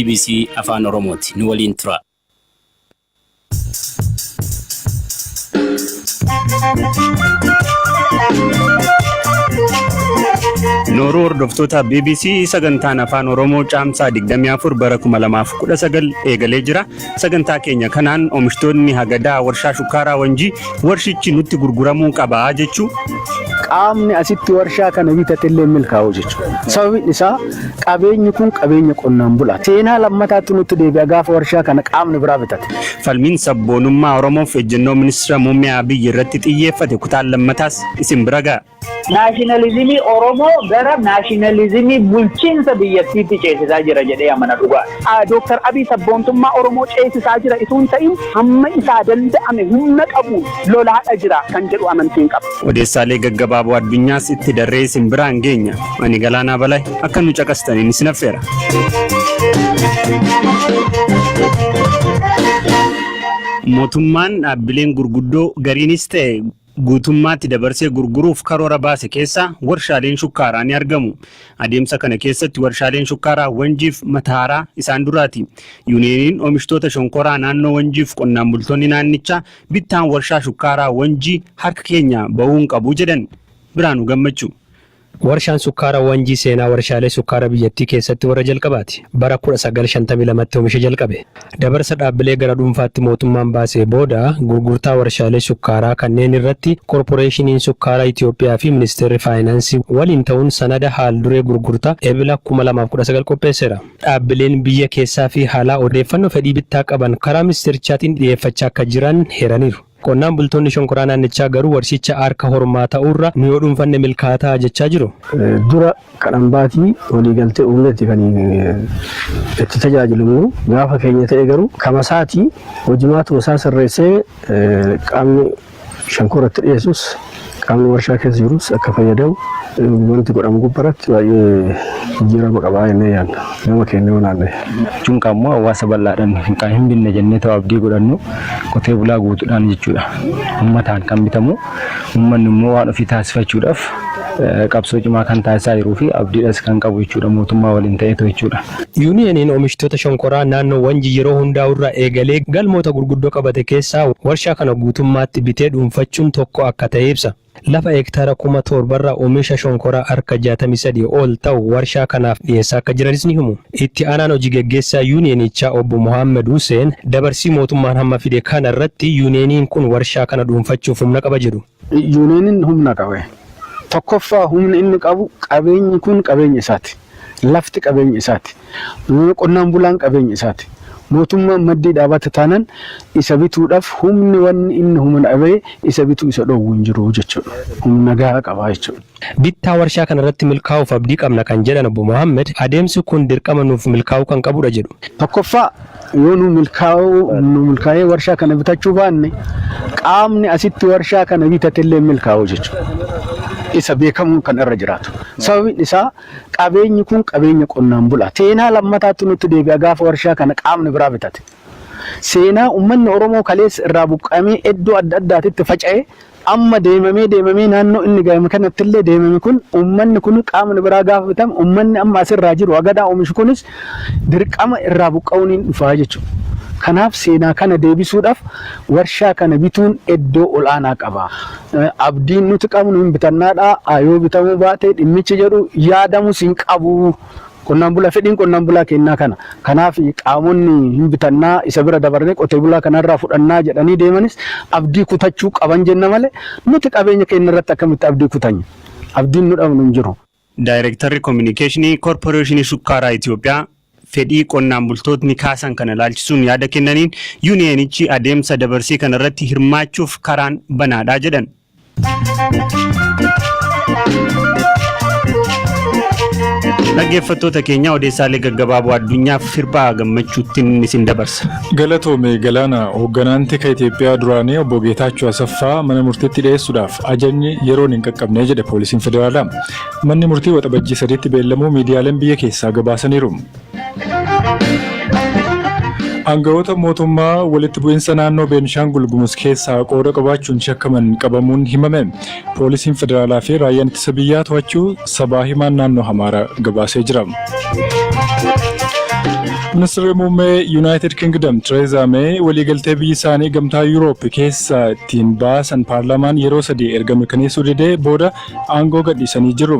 Bbc Afaan Oromooti. Nu waliin tura. Nooruu hordoftoota BBC sagantaan Afaan Oromoo Caamsaa 24 bara 2019 eegalee jira. Sagantaa keenya kanaan oomishtoonni hagadaa warshaa shukkaaraa Wanjii warshichi nutti gurguramuu qaba jechuu. Qaamni asitti warshaa kana bitate illee milkaa'u jechuudha. Sababiin isaa qabeenyi kun qabeenya qonnaan bulaa. Seenaa lammataatti nutti deebi'a gaafa warshaa kana qaamni biraa bitate. Falmiin sabboonummaa Oromoof ejjennoo ministira muummee Abiy irratti xiyyeeffate kutaan lammataas isin bira ga'a. Naashinalizimii Oromoo gara naashinalizimii bulchiinsa biyyattiitti ceesisaa jira jedhee amana dhugaa. Dooktar Abiy sabboontummaa Oromoo ceesisaa jira ituu hin ta'in hamma isaa danda'ame humna qabuun lolaadha jira kan jedhu amantiin qaba. Odeessaalee gaggabaaboo addunyaas itti darree isin biraan geenya. Ani Galaanaa Balay akka nu caqastaniin isin affeera. Mootummaan dhaabbileen gurguddoo gariinis ta'e guutummaatti dabarsee gurguruuf karoora baase keessaa warshaaleen shukkaaraa ni argamu. Adeemsa kana keessatti warshaaleen shukkaaraa Wanjiif Matahaaraa isaan duraati. Yuuniyeeniin oomishtoota shonkoraa naannoo Wanjiif qonnaan bultoonni naannichaa bittaan warshaa shukkaaraa Wanjii harka keenya bahuu hin qabu jedhan. Biraanuu Gammachuu. Warshaan Sukkaara Wanjii seenaa warshaalee sukkaara biyyattii keessatti warra jalqabaati. Bara 1952tti omisha jalqabe. Dabarsa dhaabbilee gara dhuunfaatti mootummaan baasee booda gurgurtaa warshaalee sukkaaraa kanneen irratti Korporeeshiniin Sukkaaraa Itoophiyaa fi Ministeerri Faayinaansii waliin ta'uun sanada haal-duree gurgurtaa Ebla 2019 qopheesseera. Dhaabbileen biyya keessaa fi haalaa odeeffannoo fedhii bittaa qaban karaa ministeerichaatiin dhiyeeffachaa akka jiran heeraniiru. Qonnaan bultoonni shonkoraa naannichaa garuu warshicha harka hormaa ta'uurra nu yoo dhuunfanne milkaa'aa ta'a jechaa jiru. Dura kan ambaatii waliigaltee uumnetti kan itti tajaajilamnu gaafa keenya ta'e garuu kamasaatii hojimaatuma isaa sirreessee qaamni shankoora itti dhiyeessus qaamni warshaa keessa jirus akka fayyadamu wanti godhamu gubbaratti baay'ee jijjiirama qabaa jennee yaadna gama keenya yoo ilaalle. Jechuun kan immoo hawaasa bal'aadhaan kan hin binne jennee ta'u abdii godhannu qotee bulaa guutuudhaan jechuudha. Uummataan kan bitamu uummanni immoo waan ofii taasifachuudhaaf qabsoo cimaa kan taasisaa jiruu fi abdiidhas kan qabu jechuudha mootummaa waliin ta'eetu jechuudha. Yuuniyeeniin Oomishtoota Shonkoraa naannoo Wanjii yeroo hundaa'urraa eegalee galmoota gurguddoo qabate keessaa warshaa kana guutummaatti bitee dhuunfachuun tokko akka ta'e ibsa. Lafa hektaara 7,000rraa omisha shonkoraa harka 63 ol ta'u warshaa kanaaf dhiyeessaa akka jiranis ni himu. Itti aanaan hojii geggeessaa yuuniyeenichaa obbo Mohaammed Huseen dabarsii mootummaan hamma fide kana irratti yuuniyeeniin kun warshaa kana dhuunfachuuf humna qaba jedhu. Yuuniyeeniin humna qaba. Tokkoffaa humni inni qabu qabeenyi kun qabeenya isaati. Lafti qabeenya isaati. Qonnaan bulaan qabeenya isaati. Mootummaan maddii dhaabata taanan isa bituudhaaf humni wanni inni humna dhabee isa bituu isa dhoowwu hin jiru jechuudha. Humna gahaa qaba jechuudha. Bittaa warshaa kana irratti milkaa'uuf abdii qabna kan jedhan Obbo Mohaammed, adeemsi kun dirqama nuuf milkaa'uu kan qabudha jedhu. Tokkoffaa yoo nu milkaa'uu nu milkaa'ee warshaa kana bitachuu baanne qaamni asitti warshaa kana bitate illee milkaa'u jechuudha. Isa beekamuun kan irra jiraatu. Sababiin isaa Qabeenyi kun qabeenya qonnaan bulaa. Seenaa lammataatti nutti deebi'a gaafa warshaa kana qaamni biraa bitate. Seenaa uummanni Oromoo kaleessa irraa buqqa'amee iddoo adda addaatitti faca'e amma deemamee deemamee naannoo inni gahame kanatti illee deemame kun uummanni kun qaamni biraa gaafa bitame uummanni amma asirraa jiru agadaa oomishu kunis dirqama irraa buqqa'uun hin dhufaa jechuudha. Kanaaf seenaa kana deebisuudhaaf warshaa kana bituun iddoo ol'aanaa qaba. Abdiin nuti qabnu hin bitannaadha. Yoo bitamuu baate dhimmichi jedhu yaadamus hin qabu. Qonnaan bulaa fedhiin qonnaan bulaa kennaa kana. Kanaaf qaamonni hin bitannaa isa bira dabarree qotee bulaa kanarraa fudhannaa jedhanii deemanis abdii kutachuu qaban jenna malee nuti qabeenya keenya irratti akkamitti abdii kutanya? Abdiin nu dhabnu hin jiru. Daayrektarri Kominikeeshinii Korporeeshinii Shukkaaraa Itiyoophiyaa fedhii qonnaan bultootni kaasan kana ilaalchisuun yaada kennaniin yuuniyeenichi adeemsa dabarsii kana irratti hirmaachuuf karaan banaadha jedhan. Dhaggeeffattoota keenya odeessaalee gaggabaaboo addunyaaf Hirphaa Gammachuuttiin isin dabarsa. Galatoomi Galaana. Hoogganaan tika Itiyoophiyaa duraanii obbo Geetaachoo Asaffaa mana murtiitti dhiyeessuudhaaf ajajni yeroon hin qaqqabne jedhe poolisiin federaalaa. Manni murtii Waxabajjii 3tti beellamuu miidiyaaleen biyya keessaa gabaasaniiru. Aangawoota mootummaa walitti bu'insa naannoo Beenishaangul Gumuz keessaa qooda qabaachuun shakkaman qabamuun himame. Poolisiin federaalaa fi raayyaan ittisa biyyaa to'achuu sabaa himaan naannoo Amaaraa gabaasee jira. Ministeerri muummee Yuunaayitid Kingdom Theresa May waliigaltee biyyi isaanii Gamtaa Yuuroop keessa ittiin baasan paarlaamaan yeroo 3 erga mirkaneessuu didee booda aangoo gadhiisanii jiru.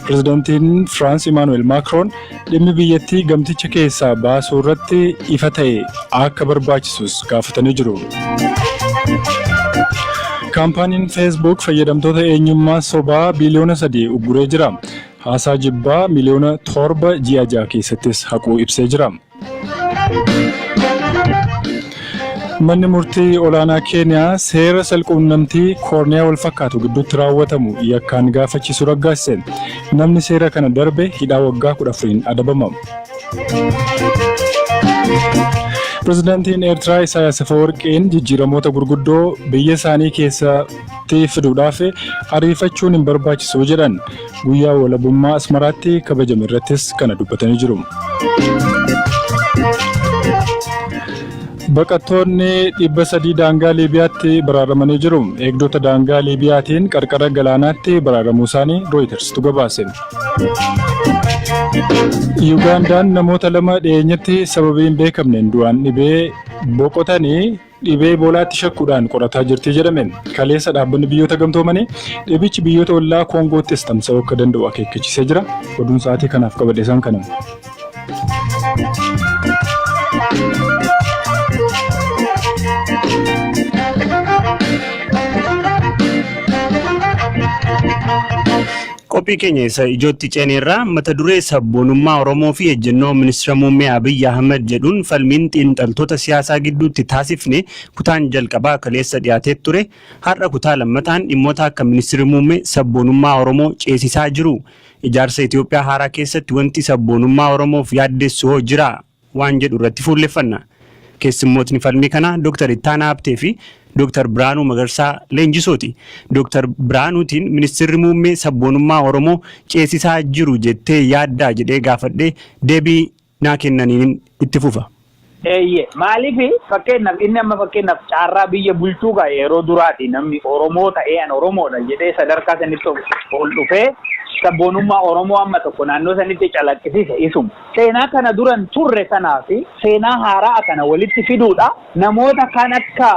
Pirezidaantiin Firaans Imaanuweel Maakroon dhimmi biyyattii gamticha keessaa baasuu irratti ifa ta'e akka barbaachisus gaafatanii jiru. Kaampaaniin Facebook fayyadamtoota eenyummaa sobaa biiliyoona 3 ugguree jira. Haasaa jibbaa miliyoona 7 ji'a 6 keessattis haquu ibsee jira. Manni murtii olaanaa Keeniyaa seera salquunnamtii koorniyaa wal fakkaatu gidduutti raawwatamu yakkaan gaafachiisu raggaasise. Namni seera kana darbe hidhaa waggaa 14n adabama. Pirezidaantiin Eertiraa Isaayaas Afawarqiin jijjiiramoota gurguddoo biyya isaanii keessatti fiduudhaaf ariifachuun hin barbaachisu jedhan. Guyyaa walabummaa Asmaraatti kabajame irrattis kana dubbatanii jiru. Baqattoonni 300 daangaa Liibiyaatti baraaramanii jiru. Eegdota daangaa Liibiyaatiin qarqara galaanaatti baraaramuu isaanii Rooyitersitu gabaase. Yugaandaan namoota lama dhiyeenyatti sababii hin beekamneen du'aan dhibee boqotanii dhibee Iboolaatti shakkuudhaan qorataa jirti jedhame. Kaleessa Dhaabbanni Biyyoota Gamtoomanii dhibichi biyyoota ollaa Koongoottis tamsa'uu akka danda'u akeekkachiisee jira. Oduun sa'aatii kanaaf qabadhe isaan kana. Qophii keenya isa ijootti ceeneerraa mata duree "Sabboonummaa Oromoo fi ejjennoo Ministeera Muummee Abiyyi Ahmad" jedhuun falmiin xiinxaltoota siyaasaa gidduutti taasifne kutaan jalqabaa kaleessa dhiyaatee ture. Har'a kutaa lammataan dhimmoota akka ministeerri muummee sabboonummaa Oromoo ceesisaa jiru, ijaarsa Itoophiyaa haaraa keessatti wanti sabboonummaa Oromoof yaaddessu hoo jira waan jedhu irratti fuulleffanna. Keessummootni falmii kanaa Dr. Ittaanaa Habtee fi Dr. Biraanuu Magarsaa Leenjisooti. Dr. Biraanuutiin ministeerri muummee sabboonummaa Oromoo ceesisaa jiru jettee yaaddaa jedhee gaafadhee deebii naa kennaniin itti fufa. Eeyyee, maaliif fakkeenyaaf inni amma fakkeenyaaf caarraa biyya bulchuu gaa yeroo duraati namni Oromoo ta'ee, an Oromoodha jedhee sadarkaa sanitti ol dhufee sabboonummaa Oromoo amma tokko naannoo sanitti calaqqisiise isuma. Seenaa kana duran turre sanaa fi seenaa haaraa kana walitti fiduudha. Namoota kan akka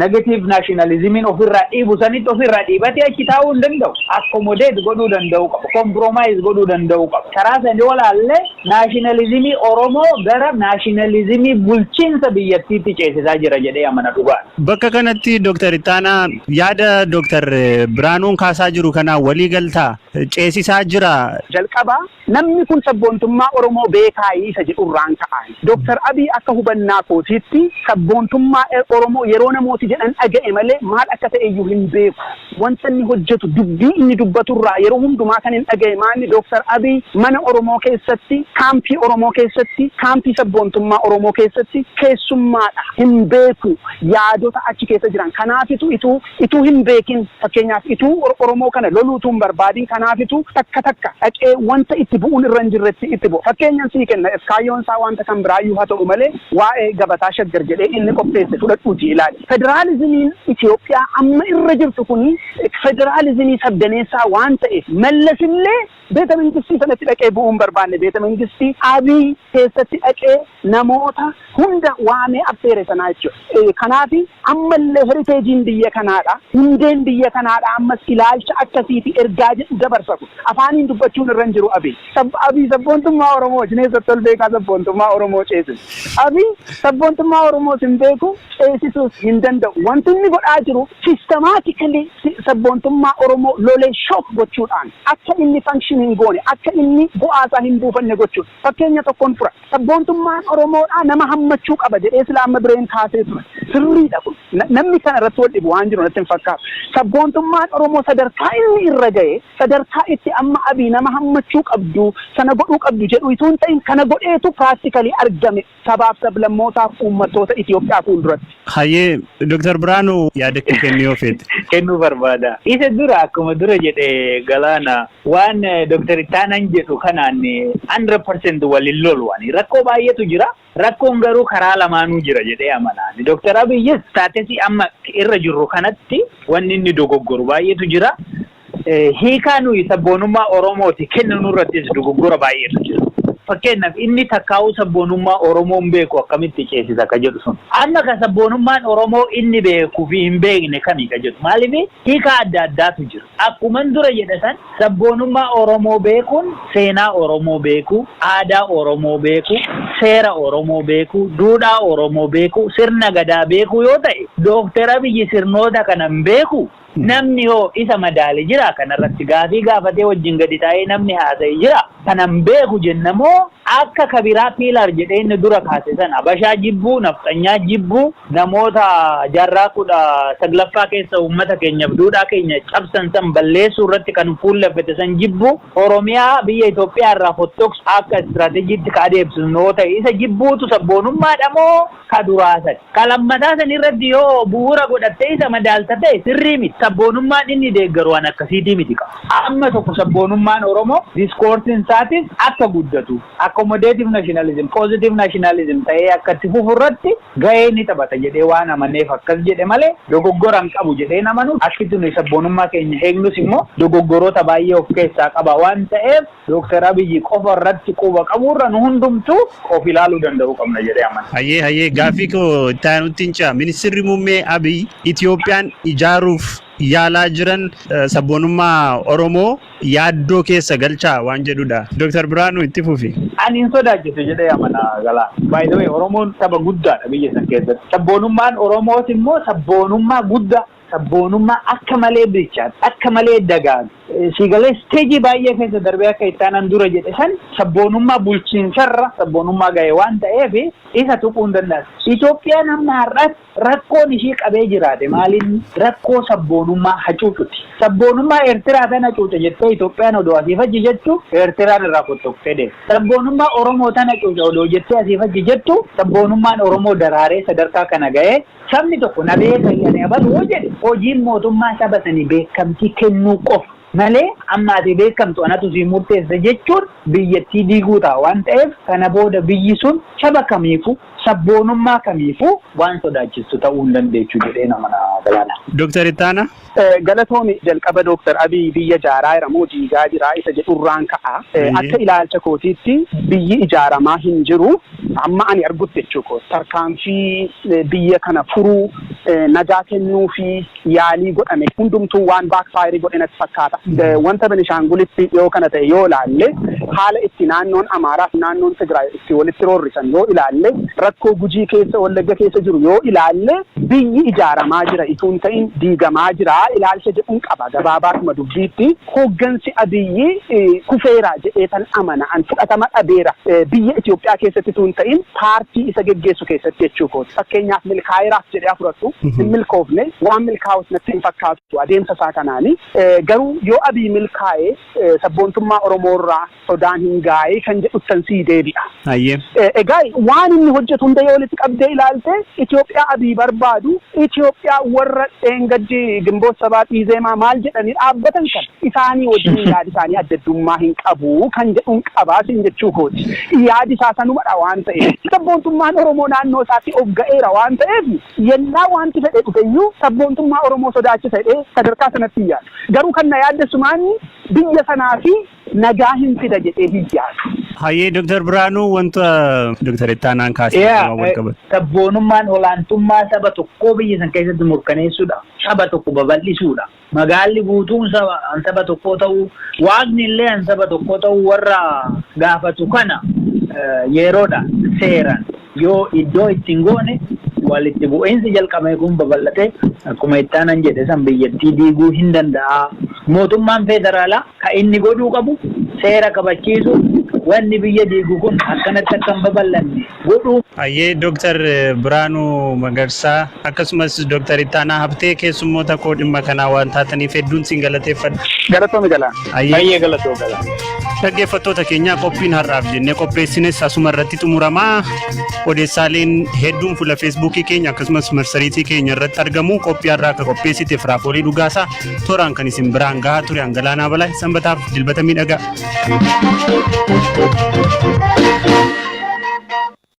negative nationalismiin ofirraa dhiibu sanitti ofirraa dhiibatee achi taa'uu hin danda'u. Accommodate godhuu danda'u qaba. Compromise godhuu danda'u qaba. Karaa sanii olaallee nationalismii Oromoo gara nationalismii bulchiinsa biyyattiitti ceesisaa jira jedhee amana dhugaa. Bakka kanatti, Dr. Ittaanaa, yaada Dr. Biraanuun kaasaa jiru kanaa walii galtaa, ceesisaa jira? Jalqabaa namni kun sabboontummaa Oromoo beekaayii isa jedhurraan ka'an. Dooktar Abiy akka hubannaa kootiitti sabboontummaa Oromoo yeroo namooti jedhan dhaga'e malee maal akka ta'e iyyuu hin beeku. Wanta inni hojjetu, dubbii inni dubbaturraa yeroo hundumaa kan hin dhaga'e maali? Dooktar Abiy mana Oromoo keessatti, kaampii Oromoo keessatti, kaampii sabboontummaa Oromoo keessatti keessummaadha. Hin beeku yaadota achi keessa jiran. Kanaafitu ituu hin beekin, fakkeenyaaf ituu Oromoo kana loluutuu hin barbaadin, kanaafitu takka takka dhaqee wanta itti bu'uun irra hin jirretti itti bu'a. Fakkeenyaan sii kenna, kaayyoon isaa wanta kan biraayyuu haa ta'u malee waa'ee gabataa Shaggar jedhee inni qopheesse fudhadhuuti ilaali. Federaalizimiin Itoophiyaa amma irra jirtu kuni federaalizimii sabdaneessaa waan ta'eef Mallasillee beeta mangistii sanatti dhaqee bu'uu hin barbaanne. Beeta mangistii Abiy keessatti dhaqee namoota hunda waamee affeere sanaa jechuudha. Kanaaf ammallee heritageiin biyya kanaadha. Hundeen biyya kanaadha. Ammas ilaalcha akkasiiti ergaa jedhu dabarsa kun. Afaaniin dubbachuun irra hin jiru Abiy. Abiy sabboontummaa Oromoo jineessatti ol beekaa sabboontummaa Oromoo ceesisu. Abiy sabboontummaa Oromoos hin beeku, ceesisuus hin danda'u. Wanti inni godhaa jiru systematically sabboontummaa Oromoo lolee shock gochuudhaan akka inni function hin goone, akka inni bu'aasaa hin buufanne gochuudha. Fakkeenya tokkoon fura. Sabboontummaan Oromoodhaa nama hammachuu qaba jedhee sila amma bireen kaasee ture. Sirriidha kun. Namni kana irratti wal dhibu waan jiru natti hin fakkaatu. Sabboontummaan Oromoo sadarkaa inni irra ga'e, sadarkaa itti amma Abii nama hammachuu qabdu, sana godhuu qabdu jedhu itoo hin ta'in, kana godheetu practically argame sabaaf sablammootaaf uummattoota Itoophiyaa fuulduratti. Hayyee, Dr. Biraanuu, yaada kee kennuu yoo feete. Kennuu barbaada. Isa dura akkuma dura jedhe Galaana, waan Dr. Ittaanan jedhu kanaan 100% waliin lolu ani. Rakkoo baay'eetu jira. Rakkoon garuu karaa lamaanuu jira jedhee amanaan. Dr. Abiyyis statusii amma irra jirru kanatti wanni inni dogoggoru baay'eetu jira. Hiikaa nuyi sabboonummaa Oromooti kennu nurrattis dogoggora baay'eetu jira. Fakkeenyaaf, inni takkaa'uu sabboonummaa Oromoon beeku akkamitti ceesisa ka jedhu sun. Amma ka sabboonummaan Oromoo inni beekuu fi hin beekne kami ka jedhu. Maaliif, hiika adda addaatu jira. Akkuman dura jedhe san, sabboonummaa Oromoo beekuun seenaa Oromoo beekuu, aadaa Oromoo beekuu, seera Oromoo beekuu, duudhaa Oromoo beekuu, sirna gadaa beekuu yoo ta'e, Dookter Abiyyi sirnoota kana hin beeku. Namni yoo isa madaale jira? Kanarratti gaafii gaafatee wajjin gadi taa'ee namni haasa'e jira? Kanan beeku jennamoo, akka kabiraa pillar jedhee inni dura kaase sana, Abashaa jibbuu, nafxanyaa jibbuu, namoota jaarraa 19ffaa keessa uummata keenyaaf duudhaa keenya cabsan san balleessuu irratti kan fuulleffate san jibbuu, Oromiyaa biyya Itoophiyaa irraa fottoqsu akka istiraatejiitti ka adeemsisu yoo ta'e, isa jibbuutu sabboonummaadha moo ka duraa san? Ka lammataa san irratti yoo bu'uura godhattee isa madaalta ta'e, sirrii miti. Sabboonummaan inni deeggaru waan akkasiitii miti qaba. Amma tokko sabboonummaan Oromoo discourse-iin isaatis akka guddatu, accommodative nationalism, positive nationalism ta'ee akka itti fufu irratti gahee ni taphata jedhee waan amaneef akkas jedhe malee, dogoggora hin qabu jedhee namanu. Akkitti nuyi sabboonummaa keenya eegnus immoo dogoggoroota baay'ee of keessaa qaba waan ta'eef, Dooktar Abiyyi qofa irratti quba qabuurra nu hundumtuu of ilaaluu danda'uu qabna jedhee amana. Hayyee, gaaffii koo itti aanutti hin ce'a. Ministeerri muummee Abiy Itiyoophiyaan ijaaruuf yaalaa jiran sabboonummaa Oromoo yaaddoo keessa galchaa waan jedhudha. Dooktar Biraanuu, itti fufi. Ani hin sodaachisu jedhee amana, galaa. By the way, Oromoon saba guddaadha biyya san keessatti. Sabboonummaan Oromoos immoo sabboonummaa guddaa, sabboonummaa akka malee bilchaate, akka malee dagaagu. Siigalee stage baay'ee keessa darbee, akka itti aanan dura jedhe san, sabboonummaa bulchiinsarra sabboonummaa gahe waan ta'eef isa tuquu hin danda'an. Itoophiyaan amma har'aatti rakkoon ishii qabee jiraate maaliin? Rakkoo sabboonummaa hacuucuti. Sabboonummaa Eertiraa tana cuuca jettee Itoophiyaan odoo asiif achi jettu, Eertiraan irraa fottoqxee deemte. Sabboonummaa Oromoo tana cuuca odoo jettee asiif achi jettu, sabboonummaan Oromoo daraaree sadarkaa kana ga'ee. Sabni tokko na beeka, ani abalu yoo jedhe, hojiin mootummaa saba sanii beekamtii kennuu qofa malee, amma ati beekamtu anatu sii murteessa jechuun biyyattii diiguu ta'a waan ta'eef, kana booda biyyi sun saba kamiifuu, sabboonummaa kamiifuu waan sodaachistu ta'uu hin dandeechu jedhee nama galaana. Dooktar Ittaana. Galatoomi. Jalqaba Dooktar Abiy biyya ijaaraa jira moo diigaa jira isa jedhurraan ka'a. Akka ilaalcha kootiitti biyyi ijaaramaa hin jiru amma ani argutti jechuu kooti. Tarkaanfii biyya kana furuu, nagaa kennuu fi yaalii godhame hundumtuu waan backfire godhe natti fakkaata. Wanta Benishaangulitti dhiyoo kana ta'e yoo ilaalle, haala itti naannoon Amaaraa fi naannoon Tigraay itti walitti roorrisan yoo ilaalle, rakkoo Gujii keessa, Wallagga keessa jiru yoo ilaalle, biyyi ijaaramaa jira ituu hin ta'in diigamaa jira ilaalcha jedhuun qaba. Gabaabaadhuma dubbiitti, hooggansi Abiyyi kufeera jedhee tan amana. An fudhatama dhabeera biyya Itoophiyaa keessatti ituu hin ta'in paartii isa geggeessu keessatti jechuu kooti. Fakkeenyaaf, milkaa'eeraaf jedhee fudhadhu, hin milkoofne, waan milkaa'us natti hin fakkaatu adeemsa isaa kanaani. Garuu yoo Abiy milkaa'e, sabboontummaa Oromoorraa sodaan hin gaa'ee kan jedhuttan sii deebi'a. Egaa waan inni hojjetu hunda yoo walitti qabdee ilaalte, Itoophiyaa Abiy barbaadu Itoophiyaa warra dheengaddi Ginboot Sabaa, Izeemaa maal jedhanii dhaabbatan kan isaanii wajjin yaadi isaanii adda addummaa hin qabu kan jedhuun qabaa siin jechuu kooti. Yaadi isaa sanumadha waan ta'eef. Sabboontummaan Oromoo naannoo isaatti of ga'eera waan ta'eef, yennaa wanti fedhe dhufeyyuu sabboontummaa Oromoo sodaachisa jedhee sadarkaa sanatti hin yaadu. Garuu kan na yaaddessu maanni, biyya sanaa fi nagaa hin fida jedhee hin yaadu. Hayyee, Dooktar Biraanuu, wanta Dooktar Ittaanaan kaasee waan wal qabatu. Sabboonummaan olaantummaa saba tokkoo biyya san keessatti mirkaneessuudha. Saba tokko babal'isuudha. Magaalli guutuun saba tokkoo ta'uu, waaqni illee an saba tokkoo ta'uu warra gaafatu kana yeroodha seeraan yoo iddoo ittiin goone, walitti bu'iinsi jalqabame kun babal'ate, akkuma ittaanan jedhe san, biyyattii diiguu hin danda'a. Mootummaan federaalaa kan inni godhuu qabu seera kabachiisu, wanni biyya diigu kun akkanatti akka hin babal'anne godhuu. Hayyee, Dooktar Biraanuu Magarsaa akkasumas Dooktar Ittaanaa Habtee, keessummoota koo dhimma kanaa waan taataniif hedduun siin galateeffadha. Galatoomi, Galaa. Hayyee, galatoo, Galaa. Dhaggeeffattoota keenya, qophiin har'aaf jennee qopheessines asuma irratti xumuramaa. Odeessaaleen hedduun fuula Feesbuukii keenya akkasumas marsariitii keenya irratti argamu. Qophii har'aa akka qopheessite Firaafoolii Dhugaasaa, tooraan kan isin biraan gahaa ture Angalaanaa Balaa. Sanbataaf dilbata miidhagaa.